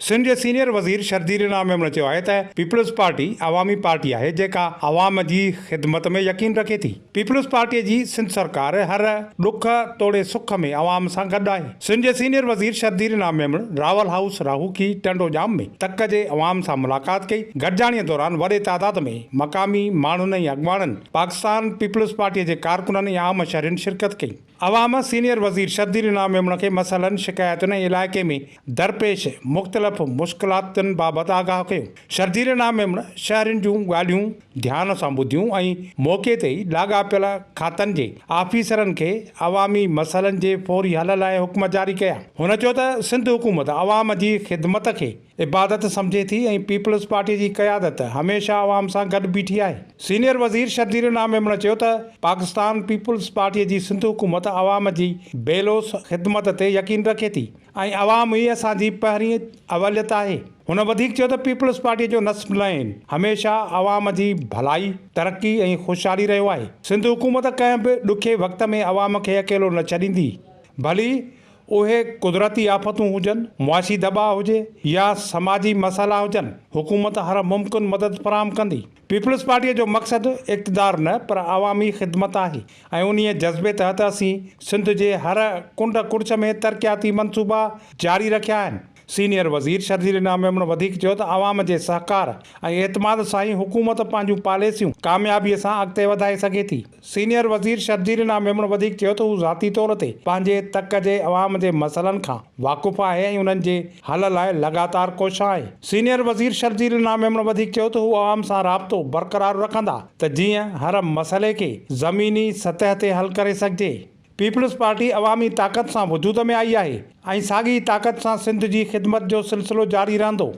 سنڌ جي سينيئر وزير شرجيل انعام ميمڻ چيو آهي ته پيپلز پارٽي عوامي پارٽي آهي جيڪا عوام جي خدمت ۾ يقين رکي ٿي. پيپلز پارٽي جي سنڌ سرڪار هر ڏک توڙي سک ۾ عوام سان گڏ آهي. سنڌ جي سينيئر وزير شرجيل انعام ميمڻ راول هائوس راهوڪي ٽنڊو ڄام ۾ تڪ جي عوام سان ملاقات ڪئي. گڏجاڻي دوران وڏي تعداد ۾ مقامي ماڻهن ۽ اڳواڻن، پاڪستان پيپلز پارٽي جي ڪارڪنن ۽ عام شهرين شرڪت ڪئي. عوام سينيئر وزير شرجيل انعام ميمڻ کي مسئلن، شڪايتن ۽ علائقي ۾ درپيش مختلف مشڪلاتن بابت آگاهه ڪيو. شرجيل انعام ميمڻ شهرين جون ڳالهيون ڌيان سان ٻڌيون ۽ موقعي تي ئي لاڳاپيل کاتن جي آفيسرن کي عوامي مسئلن جي فوري حل لاء حڪم جاري ڪيا. هن چيو ته سنڌ حڪومت عوام جي خدمت کي عبادت سمجهي ٿي ۽ پيپلز پارٽي جي قيادت هميشه عوام سان گڏ بيٺي آهي. سينيئر وزير شرجيل انعام ميمڻ چيو ته پاڪستان پيپلز پارٽي جي سنڌ حڪومت عوام جي بي لوث خدمت تي يقين رکي ٿي ۽ عوام ئي اسان جي پهرين اوليت آهي. هن وڌيڪ چيو ته پيپلز پارٽي جو نصب العين هميشه عوام جي ڀلائي، ترقي ۽ خوشحالي رهيو آهي. سنڌ حڪومت ڪنهن به ڏکي وقت ۾ عوام کي اڪيلو نه ڇڏيندي ڀلي اهي قدرتي آفتون هجن، معاشي دٻاء هجي يا سماجي مسئلا هجن، حڪومت هر ممڪن مدد فراهم ڪندي. پيپلز پارٽيء جو مقصد اقتدار نه پر عوامي خدمت آهي ۽ انهيء جذبي تحت اسين سنڌ جي هر ڪنڊ ڪڙڇ ۾ ترقياتي منصوبا جاري رکيا آهن. سينيئر وزير شرجيل انعام ميمڻ وڌيڪ چيو ته عوام جي سهڪار ۽ اعتماد سان ئي حڪومت پنهنجون پاليسيون ڪاميابيء سان اڳتي وڌائي سگهي ٿي. سينيئر وزير شرجيل انعام ميمڻ وڌيڪ چيو ته هو ذاتي طور تي پنهنجي تڪ جي عوام جي مسئلن کان واقف آهي ۽ انهن جي حل لاء لڳاتار ڪوشان آهي. سينيئر وزير شرجيل انعام ميمڻ وڌيڪ چيو ته هو عوام سان رابطو برقرار رکندا ته جيئن هر مسئلي کي زميني سطح تي حل ڪري سگهجي. پيپلز پارٽي عوامي طاقت سان وجود ۾ آئي آهي ۽ ساڳي طاقت سان سنڌ جي خدمت جو سلسلو جاري رهندو.